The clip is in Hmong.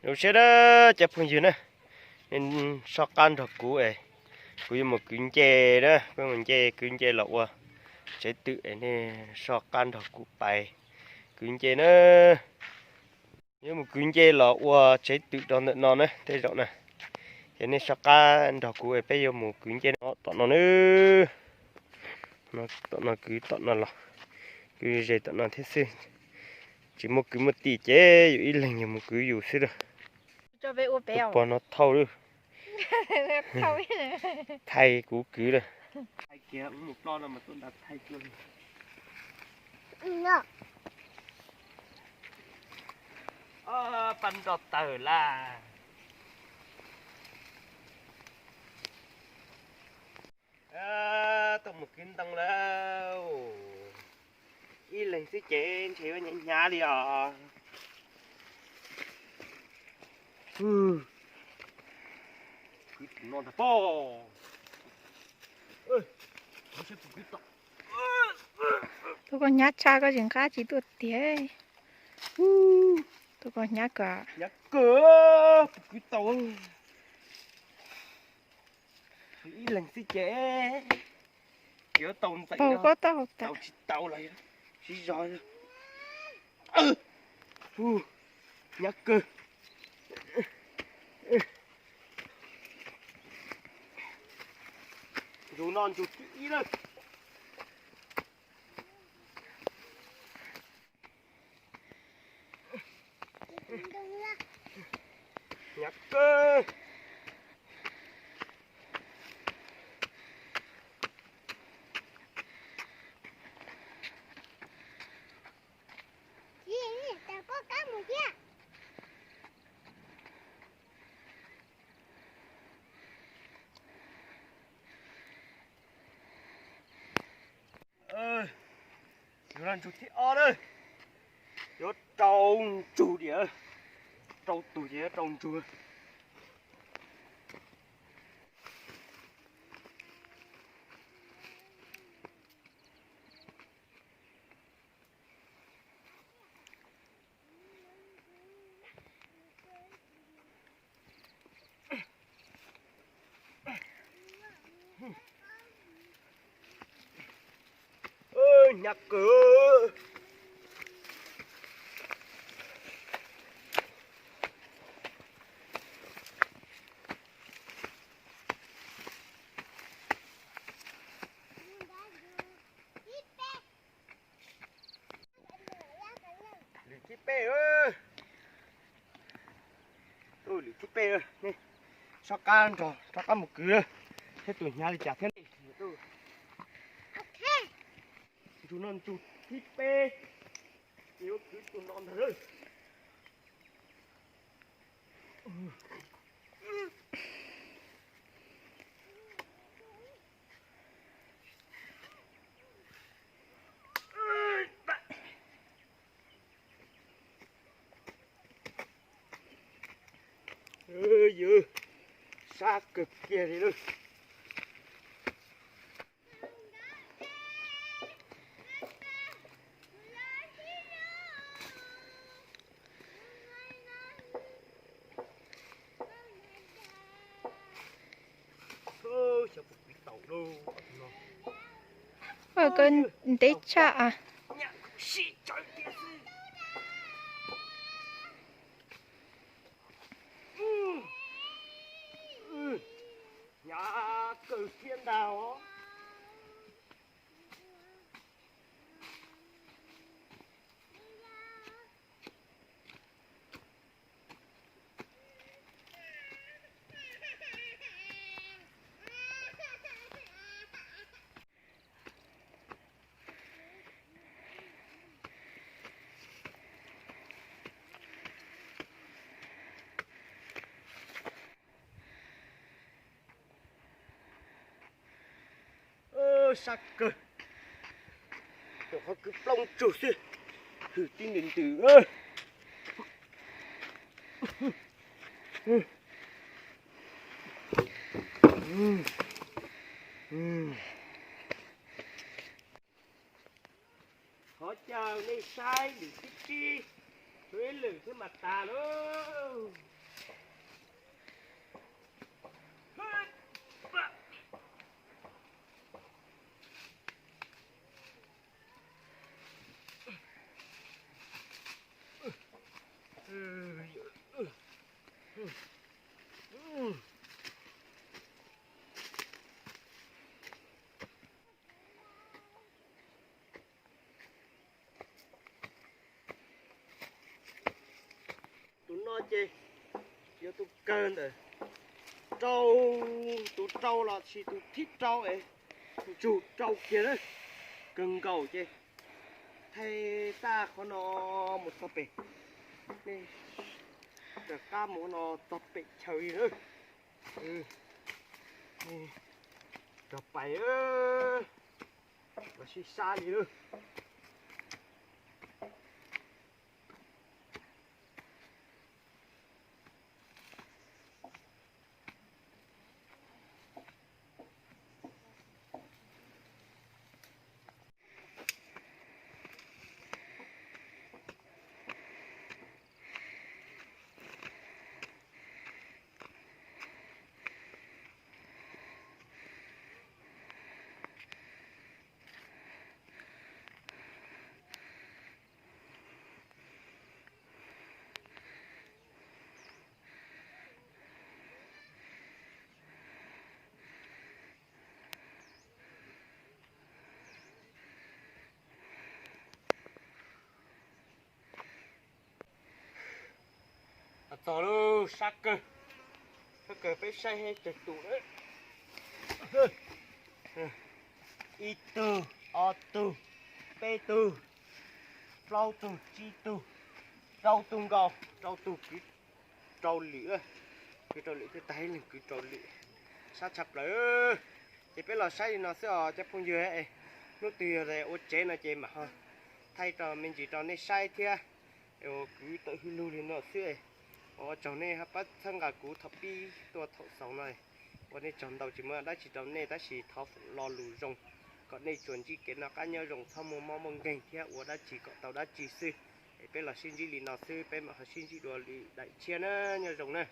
Zoo siab na cov phooj ywg na, nej soj qab nrog kuv es kuv yuav mus kwv nce na, kuv mus nce kwv nce los ua tsev twm es nej soj qab nrog kuv pais kwv nce na. Yuav mus kwv nce los ua tsev twm rau ntawm no na tej zaum na. Ces nej soj qab nrog kuv es peb yuav mus kwv nce no tom no na. Tom no kwv tom no los, kwv ze tom no thiab xwb. Tsis muaj kwv muaj tij ces yus ib leeg yus mus kwv yus xwb lawm. Tus pog no thauj lawm. Thaij kuv kwv lawm. Paj nroj tawg lawm. Tuaj mus kwv ntoo lawm. Ib leeg xwb ces ntshe yuav hnyav hnyav li os. Kwv tus no ntag pob. Tus koj hnyav tshaj koj tsis nqa tsis tuaj tiag. Tus koj hnyav kawg. Hnyav kawg, puas kwv tau. Ib leeg xwb ces yuav tau ntxeem, tau tsis tau los sib zog. Hnyav kawg. Ntsug no ntsug thib ib lawm. Hnyav kawg. Yog no ntsug thib ob lawm. Yuav rau ntsug diam, rau tus ces yuav rau ntsug. Hnyav kawg. Lwm thib peb, lwm thib peb, nej soj qab nrog rov qab mus kwv thiab tus hnyav li cas thiab. Ntsug no ntsug thib peb, yuav kwv tus no ntag lawm. Yog sab kawg kiag li lawm. Koj ntev tshaj. Hnyav kawg kiag ntag os. Sab kawg, nyuam qhuav kwv plaub ntsug xwb, hwm tib ntws ntws. Thov caw nej saib lwm thib tsib, ib lwm thiab mas tas lauj. Ces yuav tus kawg ntawm rau, tus rau los sis tus thib rau es ntsug rau kiag lawm, kawg nkaus ces thaij tag qhov no mus txog pem, nej rov qab mus no txog pem chaw li na. Rov pais los sib sab li lawm. Txog lub sab kawg, sab kawg peb saib seb tsawg tus. Ib tug, ob tug, peb tug, plaub tug, tsib tug, rau tug nkaus, rau tug kwv rau lwm, kwv rau lwm thiab tag ib leeg kwv rau lwm, sab tshaj plaws. Ces peb los saib li no xwb os cov phooj ywg. Hnub twg yog ua tsev no ces mam ho thaij rau me ntsis rau nej saib thiab. Kwv tawm hwj lug li no xwb. Ua tsaug nej pab txhawb nqa kuv thaum pib tuaj thaum xaus no. Ua nej tsaug ntau, tsis muaj dab tsi rau nej tab sis thov foom lo lus zoo kom nej tsuas ntsib kev noj qab nyob zoo, txhob muaj mob muaj nkeeg thiab ua dab tsi kom tau dab tsi xwb. Es peb los sib ntsib li no xwb, peb mam ho sib ntsib dua li daim tshiab na, nyob zoo na.